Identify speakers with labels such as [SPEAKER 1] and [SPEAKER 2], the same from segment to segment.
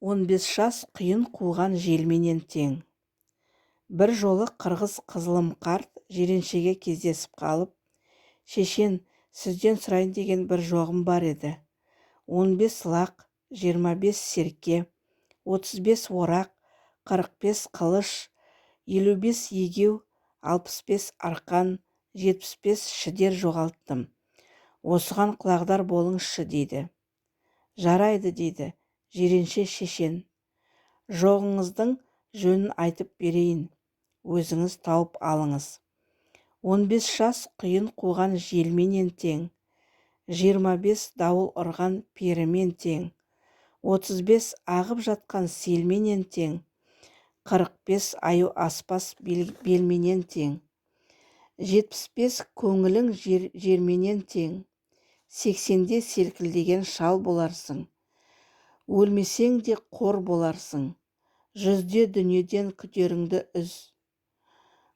[SPEAKER 1] 15 жас құйын қуған желменен тең. Бір жолы қырғыз Қызылым қарт Жиреншеге кездесіп қалып: «Шешен, сізден сұрайын деген бір жоғым бар еді. 15 лақ, 25 серке, 35 орақ, 45 қылыш, 55 егеу, 65 арқан, 75 шідер жоғалттым. Осыған құлағдар болыңызшы», – дейді. «Жарайды, – дейді Жиренше шешен. – Жоғыңыздың жөнін айтып берейін, өзіңіз тауып алыңыз. 15 жас құйын қуған желменен тең, 25 дауыл ұрған перімен тең, 35 ағып жатқан селменен тең, 45 аю аспас белменен тең, 75 көңілің жерменен тең, 80-де селкілдеген шал боларсың, өлмесең де қор боларсың, 100-де дүниеден күдеріңді үз,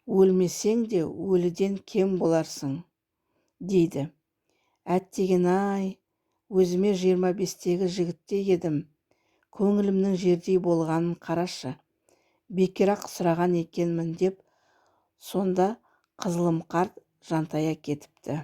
[SPEAKER 1] өлмесең де өліден кем боларсың», – дейді. «Әттеген-ай, өзіме 25-тегі жігіттей едім, көңілімнің жердей болғанын қарашы, бекер-ақ сұраған екенмін», – деп, сонда Қызылым қарт жантая кетіпті.